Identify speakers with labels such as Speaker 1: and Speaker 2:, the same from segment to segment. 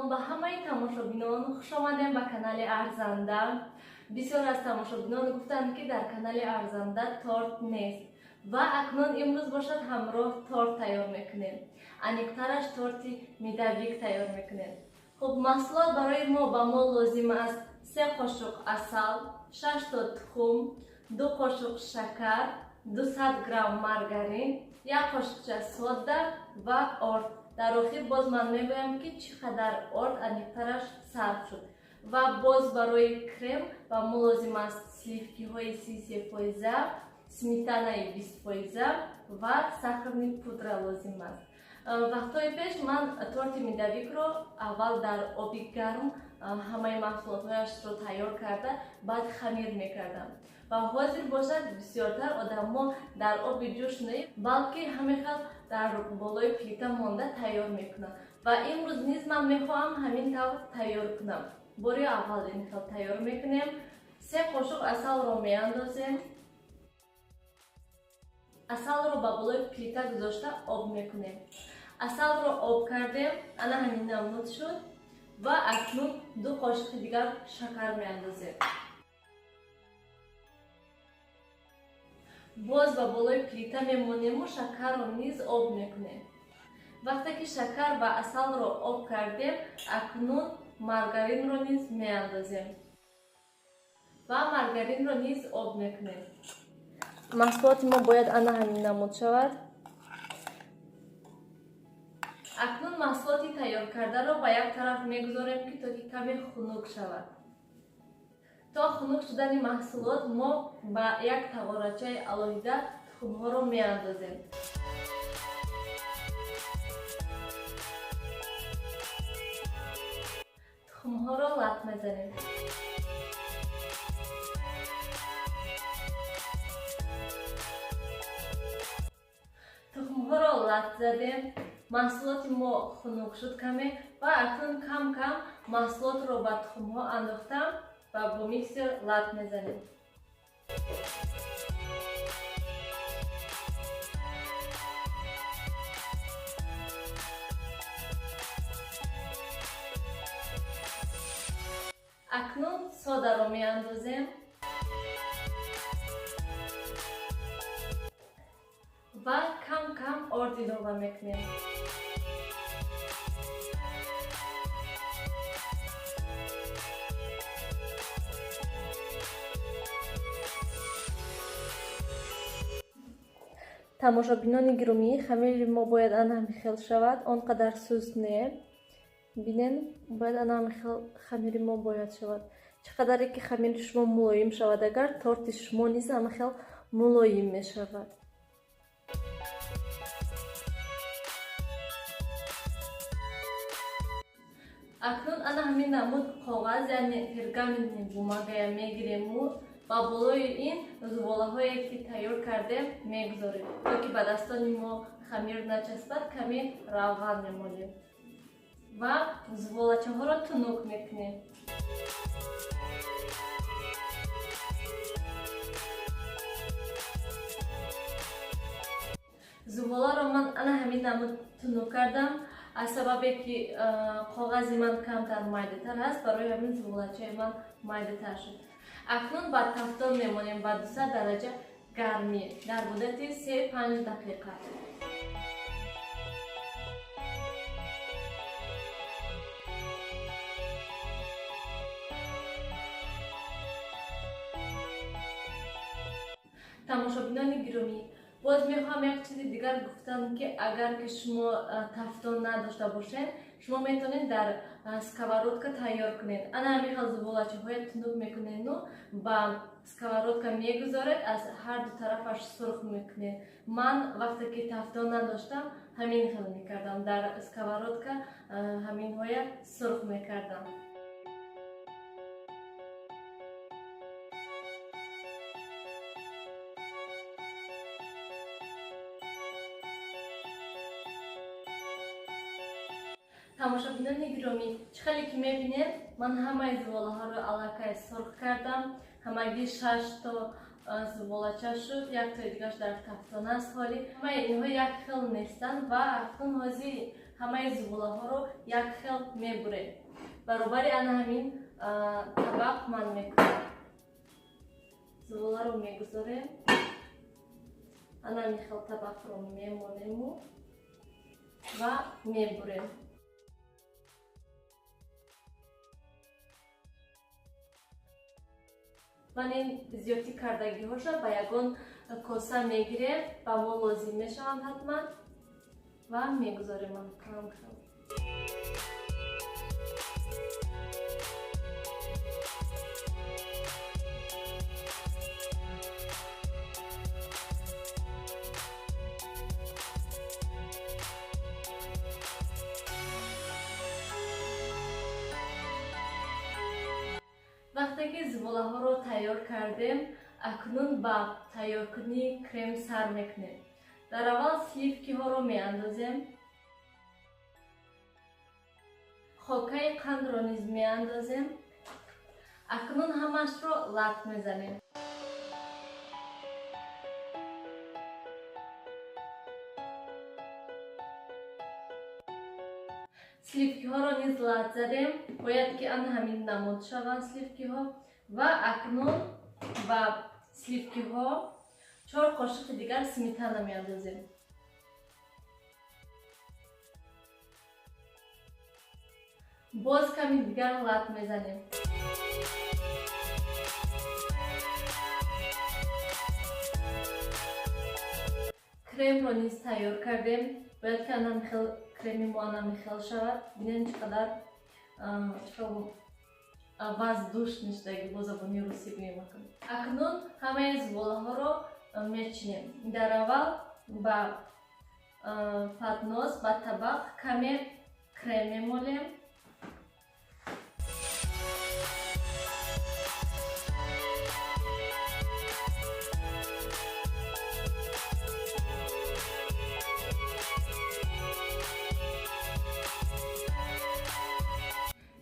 Speaker 1: Салом ба ҳамаи тамошобинон, хуш омадем ба канали Арзанда. Бисёр аз тамошобинон гуфтанд, ки дар канали Арзанда торт нест ва акнун имрӯз бошад ҳамроҳ торт тайёр мекунем. Аниқтараш торти медовик тайёр мекунем. Хуб, маҳсулот барои мо ба мо лозим аст 3 қошуқ асал, 6 то тухм, 2 қошуқ шакар, 200 грамм маргарин, 1 қошуқча сода ва орд. Дар охир боз ман мегӯям, ки чӣ қадар орд аниқтараш сарф шуд. Ва боз барои крем ба мо лозим аст сливкиҳои 33%, сметанаи 20% ва сахарни пудра лозим аст. Вақтҳои пеш ман торти медовикро аввал дар оби гарм ҳамаи маҳсулотҳояшро тайёр карда, баъд хамир мекардам. Ва ҳозир бошад бисёртар одамҳо дар оби ҷӯш не, балки ҳамин хел дар болои плита монда тайёр мекунанд. Ва имрӯз низ ман мехоҳам ҳамин тавр тайёр кунам. Бори аввал ин хел тайёр мекунем. 3 қошуқ асалро меандозем. Асалро ба болои плита гузошта об мекунем. Асалро об кардем, ана ҳамин намуд шуд ва акнун 2 қошуқи дигар шакар меандозем. Боз ба болои плита мемонему шакарро низ об мекунем. Вақте ки шакар ва асалро об кардем, акнун маргаринро низ меандозем ва маргаринро низ об мекунем. Маҳсулоти мо бояд ана ҳамин намуд шавад. Акнун маҳсулоти тайёр кардаро ба як тараф мегузорем, ки то ки каме хунук шавад. То хунук шудани маҳсулот мо ба як тағорачаи алоҳида тухмҳоро меандозем. Тухмҳоро лат мезанем. Тухмҳоро лат задем. Маҳсулоти мо хунук шуд каме ва акнун кам-кам маҳсулотро ба тухмҳо андохтам ва бо миксер лат мезанем. Акнун содаро меандозем ва кам-кам орд илова мекунем. Тамошобинони гиромӣ, хамири мо бояд ана ҳамин хел шавад, он қадар суст не. Бинен, бояд ана ҳамин хел хамири мо бояд шавад. Чӣ қадаре ки хамири шумо мулоим шавад, агар торти шумо низ ҳамин хел мулоим мешавад. Акнун ана ҳамин намуд коғаз, яъне пергаментни бумагая мегирему ва болои ин зуволаҳое ки тайёр кардем мегузорем, то ки ба дастони мо хамир начаспад, каме равған мемолем ва зуволачаҳоро тунук мекунем. Зуволаро ман ана ҳамин намуд тунук кардам. Аз сабабе ки коғази ман камтар майдатар аст, барои ҳамин зуволачаи ман майдатар шуд. Акнун ба тафтон мемонем ба 200 дараҷа гармӣ дар муддати 3-5 дақиқа. Тамошобинони гиромӣ, боз мехоҳам як чизи дигар гуфтам, ки агар ки шумо тафтон надошта бошед, шумо метавонед дар сковородка тайёр кунед. Ана ҳамин хел зуволачаҳоя тунук мекунеду ба сковородка мегузоред, аз ҳар ду тарафаш сурх мекунед. Ман вақте ки тафтон надоштам, ҳамин хел мекардам, дар сковородка ҳаминҳоя сурх мекардам. Тамошобинони гиромӣ, чӣ хеле ки мебинед, ман ҳамаи зуволаҳоро аллакай сурх кардам. Ҳамагӣ 6 то зуволача шуд, як тои дигараш дар тафтон аст ҳолӣ. Ҳамаи инҳо як хел нестанд ва акнун ҳозир Ҳамаи зуволаҳоро як хел мебурем. Баробари ана ҳамин табақ ман мекунам. Зуволаро мегузорем. Ана ҳамин хел табақро мемонему ва мебурем. Ман ин зиёдтӣ кардагиҳоша ба ягон коса мегирем, ба мо лозим мешаванд ҳатман ва мегузорем кам хел. Вақте ки зуволаҳоро тайёр кардем, акнун ба тайёркунии крем сар мекунем. Дар аввал сливкиҳоро меандозем, хокаи қандро низ меандозем. Акнун ҳамаашро лат мезанем. Сливкиҳоро низ лат задем. Бояд ки ана ҳамин намуд шаванд сливкиҳо. Ва акнун ба сливкиҳо 4 қошиқи дигар сметана меандозем. Боз ками дигар лат мезанем. Кремро низ тайёр кардем. Бояд ки ана ҳамин хел креми мо ана ҳамин хел шавад. Бинед чӣ қадар воздушный шудаги, бо забони русӣ гӯем. Акнун ҳамаи зуволаҳоро мечинем. Дар аввал ба поднос, ба табақ каме крем мемолем.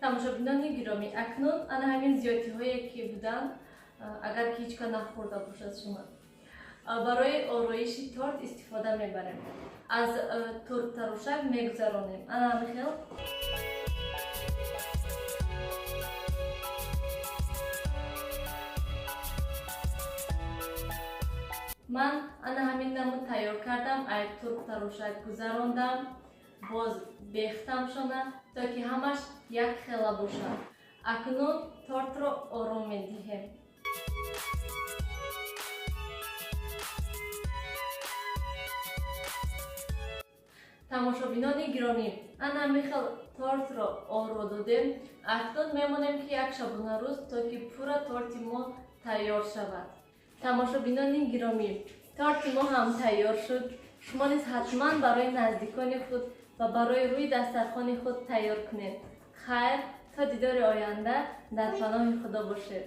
Speaker 1: Тамошобинони гиромӣ, акнун ана ҳамин зиёдтиҳое ки буданд, агар ки ҳеҷ кас нахӯрда бошад шумо, барои ороиши торт истифода мебарем. Аз турттарошак мегузаронем. Ана ҳамин хел. Ман ана ҳамин намуд тайёр кардам, ай турттарошак гузарондам, боз бехтамшона, то ки ҳамаш як хела бошад. Акнун тортро ором медиҳем. Тамошобинони гиромӣ, ана ҳамин хел тортро оро додем. Акнун мемонем ки як шабонарӯз, то ки пурра торти мо тайёр шавад. Тамошобинони гиромӣ, торти мо ҳам тайёр шуд. Шумо низ ҳатман барои наздикони худ ва барои рӯи дастархони худ тайёр кунед. Хайр, то дидори оянда дар паноҳи Худо бошед.